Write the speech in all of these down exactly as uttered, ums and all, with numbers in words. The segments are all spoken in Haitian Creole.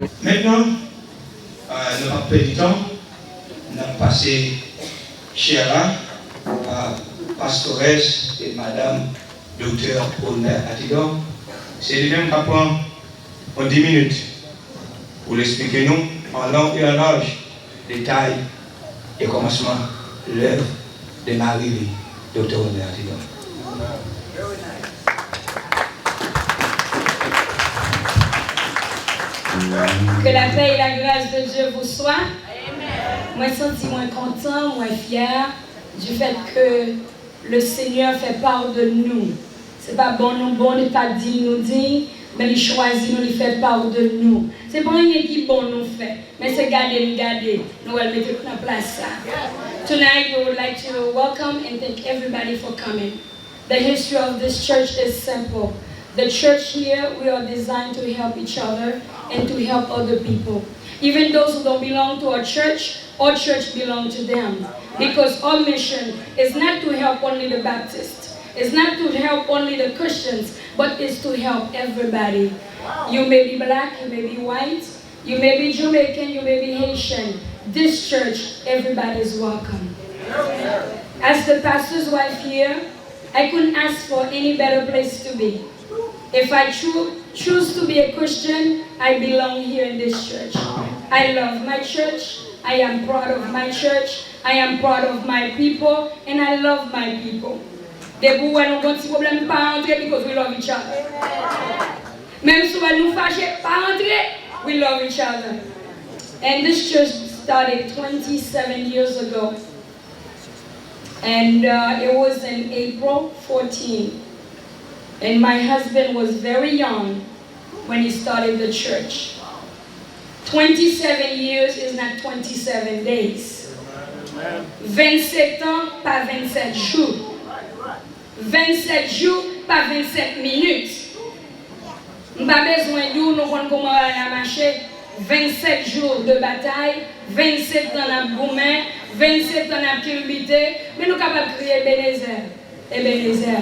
Mentnan, euh, nou p ap pèdi tan, n ap pase chè la a pastores e madanm Doktè Olmer Atidor. Se li menm k ap pran yon dis minit pou l eksplike nou an long e an laj detay e kòmansman lèv de mari li, Doktè Olmer Atidor. Que la paix et la grâce de Dieu vous soit. Mwen santi mwen kontan, mwen fyè du fait que le Seigneur fait part de nous. Se pa bon nou bon, li pa diy nou diy, men li chwazi nou, li fè part de nou. Se pa anyen ki bon nou fè, men se gade n gade, nou wè l mete nou nan plas sa. Tonight we would like to welcome and thank everybody for coming. The history of this church is simple. The church here, we are designed to help each other and to help other people. Even those who don't belong to our church, our church belong to them. Because our mission is not to help only the Baptist. It's not to help only the Christians, but it's to help everybody. You may be black, you may be white, you may be Jamaican, you may be Haitian. This church, everybody is welcome. As the pastor's wife here, I couldn't ask for any better place to be. If I cho- choose to be a Christian, I belong here in this church. I love my church. I am proud of my church. I am proud of my people. And I love my people. Depi w wè nou gon ti pwoblèm, pa antre because we love each other. Menm si w wè nou fache, pa antre, we love each other. And this church started twenty-seven years ago. And uh, it was in April fourteen. And my husband was very young when he started the church. Twenty-seven years is not twenty-seven days. Vennsetan pa vennsèt jou. Vennsèt jou pa vennsèt minit. M pa bezwen di w, nou konn kòman bagay la mache. Vennsèt jou de batay, vennsèt tan n ap goumen, vennsèt tan n ap kilbite, men nou kapab kriye Ebenezè, Ebenezè.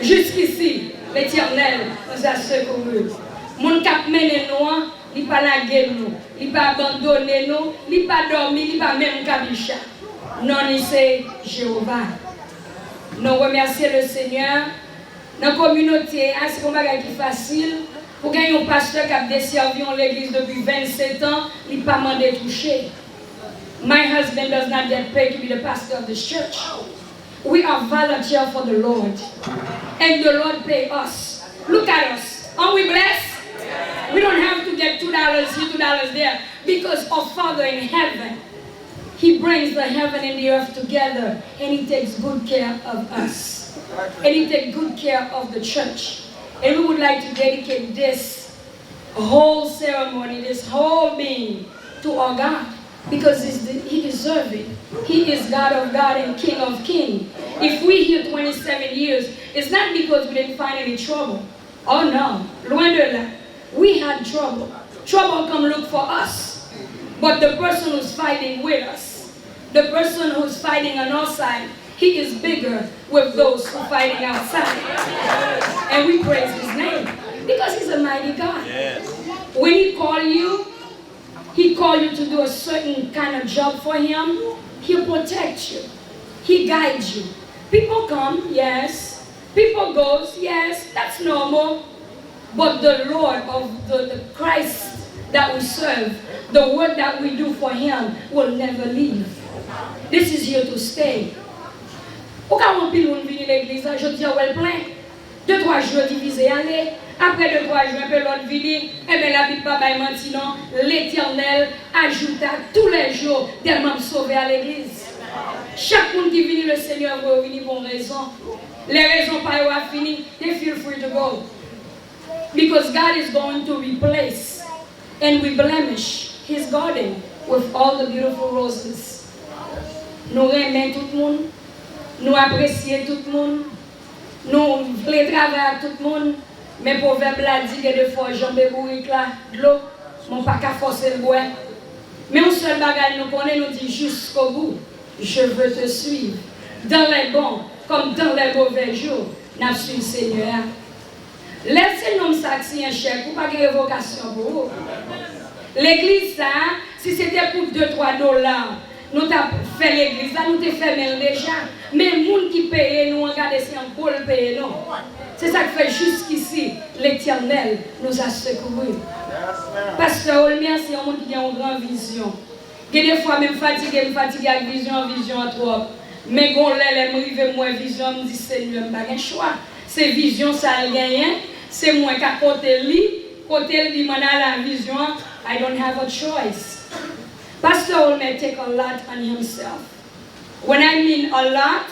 Jusqu'ici, l'Éternel nous a secourus. Moun k ap mennen nou an, li pa lage nou, li pa abandone nou, li pa dòmi, li pa menm kabicha. Non li se Jewova. Nou remèsye le Senyè. Nan kominote a, se pa yon bagay ki fasil pou gen yon pastè k ap desèvi yon legliz depi vennsetan, li pa mande touche. My husband does not get paid to be the pastor of this church. We are volunteer for the Lord. And the Lord pay us. Look at us. Aren't we blessed? We don't have to get two dollars here, two dollars there. Because our Father in heaven, He brings the heaven and the earth together and He takes good care of us. And He takes good care of the church. And we would like to dedicate this whole ceremony, this whole being to our God because he's the, He deserves it. He is God of God and King of King. If we here twenty-seven years, it's not because we didn't find any trouble. Oh no, loin de là. We had trouble. Trouble come look for us. But the person who's fighting with us, the person who's fighting on our side, he is bigger with those who fighting outside. And we praise his name because he's a mighty God. When he call you, He call you to do a certain kind of job for him, he'll protect you. He guides you. People come, yes. People goes, yes. That's normal. But the Lord of the, the Christ that we serve, the work that we do for him will never leave. This is here to stay. Ou ka wè anpil moun vini legliz la, jodi a w wè l plen. De twa jou yo divize ale. Apre de twa jou, enpe lòt vini. Enben, Labib pa bay manti non. L'Éternel ajouta tous les jours des membres sauvés à l'église. Chak moun ki vini, le Seigneur voye yo vini pou yon rezon. Lè rezon pa yo a fini, they feel free to go. Because God is going to replace and replenish his garden with all the beautiful roses. Nou renmen tout moun, nou apresye tout moun, nou vle travay ak tout moun, men pwovèb la di gen de fwa w janbe bourik la, dlo, men w pa ka fòse l bwè. Men yon sèl bagay nou konnen, nou di jusqu'au bout, je veux te suivre. Dans les bons comme dans les mauvais jours, n ap swiv Senyè a. Lè se nonm sa k siyen chèk ou, pa gen revokasyon pou ou. Legliz sa a, si se te pou de twa dola nou t ap fè legliz la, nou te fèmen l deja. Men moun ki peye nou an, gade se yon gwo l peye nou. Se sa k fè jiskisi, Letènèl nous a secourus. Pastè Olmer se yon moun ki gen yon gran vizyon. Gen de fwa menm fatige, m fatige ak vizyon an, vizyon an twòp. Men gon lè, lè m rive, m wè vizyon an, m di, Senyè, m pa gen chwa. Se vizyon sa l genyen, se mwen ka kote li, kote l di m ann ale a vizyon an, I don't have a choice. Pastor Olmer take a lot on himself. When I mean a lot,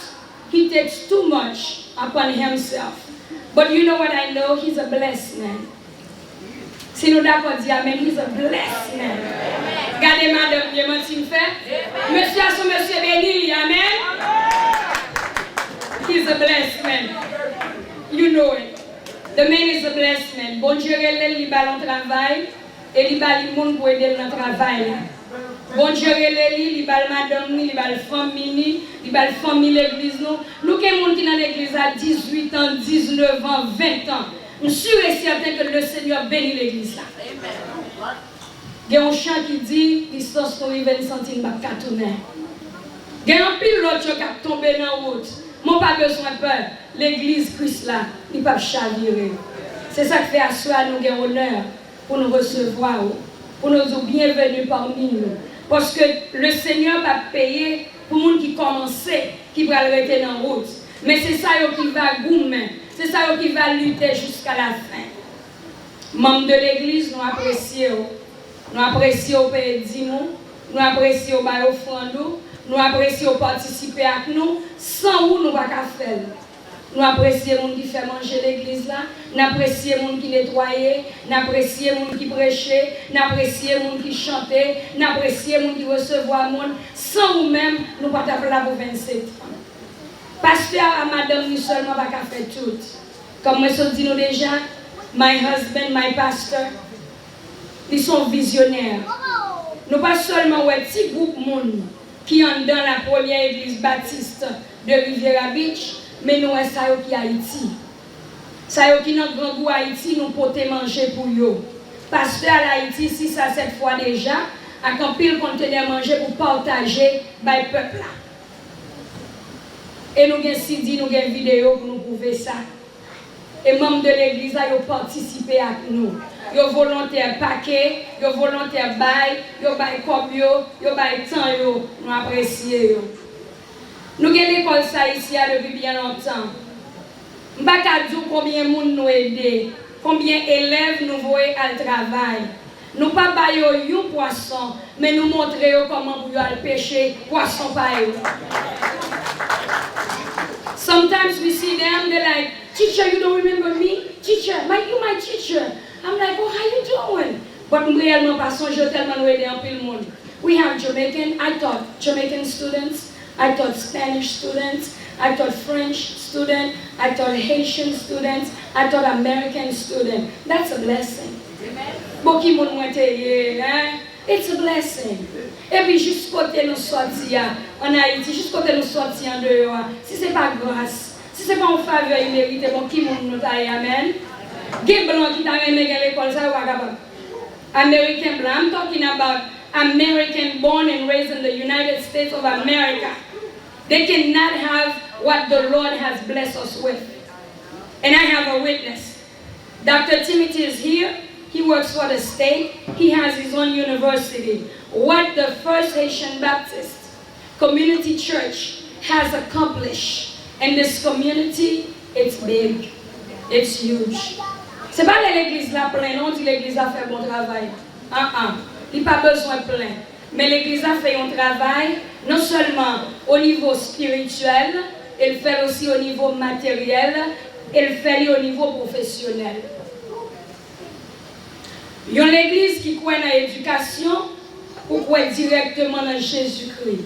he takes too much upon himself. But you know what I know? He's a blessed man. Si nou dakò, di amen. He's a blessed man. Gade madanm, gen manti m fè? Mesye a se yon mesye beni, li, amen. He's a blessed man. You know it. The man is a blessed man. Bondye rele l, li ba l yon travay, e li ba li moun pou ede l nan travay la. Bondye rele li, li ba l madanm ni, li ba l fanmi ni, li ba l fanmi legliz nou. Nou gen moun ki nan legliz la dizuit an, diznèf an, ven an. M sûr et certain que le Seigneur bénit legliz la. Gen yon chan ki di, distans nou rive, n santi n p ap ka tounen. Gen anpil lòt yo k ap tonbe nan wout, men w pa bezwen pè, legliz Kris la, li p ap chavire. Se sa k fè aswè a nou gen onè pou nou resevwa w, pou nou di w byenveni pami nou. Paske le Senyè p ap peye pou moun ki kòmanse, ki pral rete nan wout. Men se sa yo ki va goumen, se sa yo ki va lite jiska la fen. Manm de legliz, nou apresye w. Nou apresye w peye dim ou, nou apresye w bay ofrann ou, nou apresye w patisipe ak nou. San ou, nou pa ka fè l. Nou apresye moun ki fè manje legliz la, n apresye moun ki netwaye, n apresye moun ki preche, n apresye moun ki chante, n apresye moun ki resevwa moun. San ou menm, nou pa t ap la pou vennsèt an. Pastè a, madanm ni sèlman pa ka fè tout. Kòm mwen sot di nou deja, my husband, my pastor, li se yon vizyonè. Nou pa sèlman wè ti gwoup moun ki anndan la premyè egliz batis de Riviera Beach, men nou wè sa yo ki Ayiti. Sa yo ki nan grangou Ayiti, nou pote manje pou yo. Pastè al Ayiti sis a sèt fwa deja, ak anpil kontenè manje pou pataje bay pèp la. E nou gen C D, nou gen videyo pou nou pwouve sa. E manm de legliz la, yo patisipe ak nou. Yo volontè pake, yo volontè bay, yo bay kòb yo, yo bay tan yo. Nou apresye yo. Nou gen lekòl sa isi a depi byen lontan. M pa ka di w konbyen moun nou ede, konbyen elèv nou voye al travay. Nou pa ba yo yon pwason, men nou montre yo kòman pou yo al peche pwason pa yo. Sometimes we see them, they like, "Teacher, you don't remember me? Teacher, my, you my teacher." I'm like, "Oh, how you doing?" But m reyèlman pa sonje yo tèlman nou ede anpil moun. We have Jamaican, I taught Jamaican students, I taught Spanish students, I taught French student, I taught Haitian students, I taught American student. That's a blessing. Bon, ki moun mwen te ye, hein? It's a blessing. Epi jis kote nou sòti a, ann Ayiti, jis kote nou sòti andeyò a, si se pa gras, si se pa yon favè imerite, bon, ki moun nou ta ye, amen? Gen blan ki ta renmen gen lekòl sa, yo pa kapab. Ameriken blan, I'm talking about American born and raised in the United States of America. They cannot have what the Lord has blessed us with. And I have a witness. Doctor Timothy is here. He works for the state. He has his own university. What the First Haitian Baptist Community Church has accomplished in this community, it's big, it's huge. Se pa lè legliz la plen, non, di legliz la fè bon travay. An-an, li pa bezwen plen. Men legliz la fè yon travay, non sèlman o nivo espirityèl, e l fè l osi o nivo materyèl, e l fè li o nivo pwofesyonèl. Yon legliz ki kwè nan edikasyon, ou kwè dirèkteman nan Jezikri.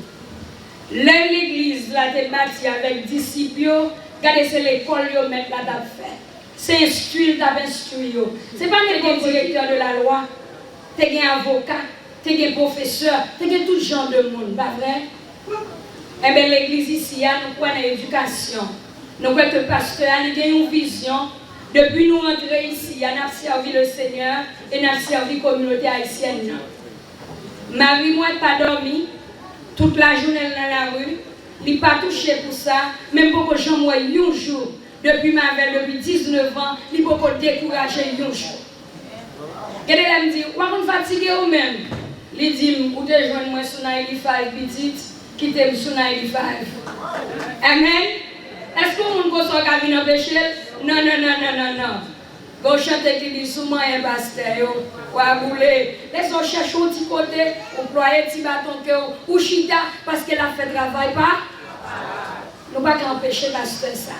Lè legliz la te bati avèk disip yo, gade se lekòl yo mèt la t ap fè. Se enstwi l t ap enstwi yo. Se pa nenpòt direktè de la lwa. Te gen avoka, te gen pwofesè, te gen tout jan de moun, pa vre? Enben, legliz isi a, nou kwè nan edikasyon. Nou kwè ke pastè a, li gen yon vizyon. Depi nou rantre isi a, n ap sèvi le Senyè e n ap sèvi kominote ayisyèn nan. Mari mwen pa dòmi, tout lajounen l nan lari, li pa touche pou sa, men m poko janm wè yon jou, depi m avè l depi diznèf an, li poko dekouraje yon jou. Gen de lè m di, "W a konn fatige ou menm?" Li di m, "Ou te jwenn mwen sou ninety-five pitit, kite m sou ninety-five." Amen. Èske yon moun konsa w ka vin anpeche l? Non, non, non, non, non, non. Gen yon chante ki di, "Si w manyen pastè yo, w a boule." Lè sa w chèche yon ti kote, ou plwaye ti baton ke w, ou chita, paske l ap fè travay pa. Nou pa ka anpeche pastè sa.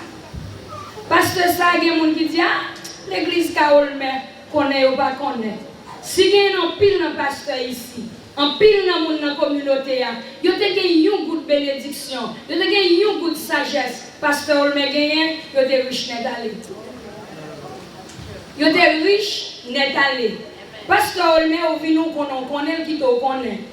Pastè sa, gen moun ki di, "A, legliz Ka Olmè, konnen yo pa konnen." Si gen anpil nan pastè isi, anpil nan moun nan kominote a, yo te gen yon gout benediksyon, yo te gen yon gout sajès, pastè Olmè genyen, yo te rich nèt ale. Yo te rich nèt ale. Pastè Olmè, ou vin ou konnen, ou konnen l kite w konnen.